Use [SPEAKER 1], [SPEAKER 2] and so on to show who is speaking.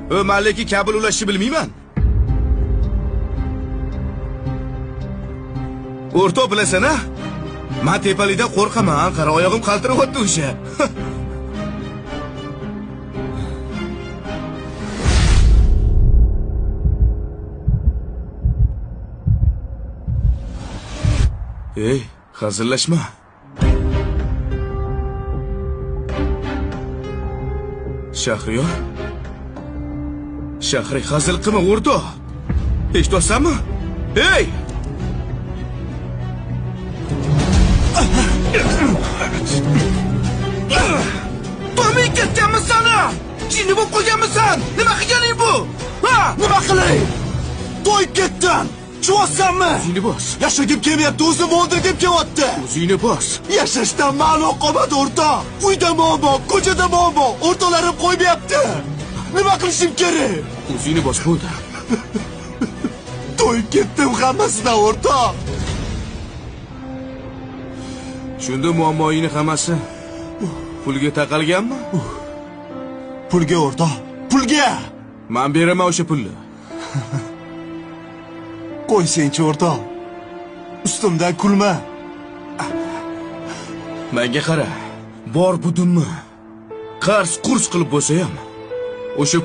[SPEAKER 1] Man lekin kabel ulashni bilmayman. O'rtoq bilasan a? Man tepalikdan qo'rqaman, qara oyog'im qaltirayapti o'sha. Ey, hazillashma. Shahriyor? Shahri, hazil qilma, o'rtoq. Eshityapsanmi? Ey! Toming ketganmisan? Jinni bo'lib qolganmisan? Nima qilganing bu? Ha?
[SPEAKER 2] Nima qilay? To'yib ketdim. Tushunyapsanmi?
[SPEAKER 1] O'zingni bos.
[SPEAKER 2] Yashagim kelmayapti, o'zim o'ldirgim kelyapti.
[SPEAKER 1] O'zingni bos.
[SPEAKER 2] Yashashdan ma'no qolmadi o'rtoq. Uyda muammo, ko'chada muammo, o'rtoqlarim qo'ymayapti. Nima qilishim kerak?
[SPEAKER 1] O'zingni bos bo'ldi.
[SPEAKER 2] To'yib ketdim hammasidan o'rtoq.
[SPEAKER 1] Shunda muammoingni hammasi pulga taqalganmi?
[SPEAKER 2] Pulga o'rtoq, pulga.
[SPEAKER 1] Men beraman o'sha pulni.
[SPEAKER 2] Qo'ysangchi o'rtoq. Ustimdan kulma.
[SPEAKER 1] Menga qara. Bor budimmi? Qarz qurs qilib bo'lsa ham o'sha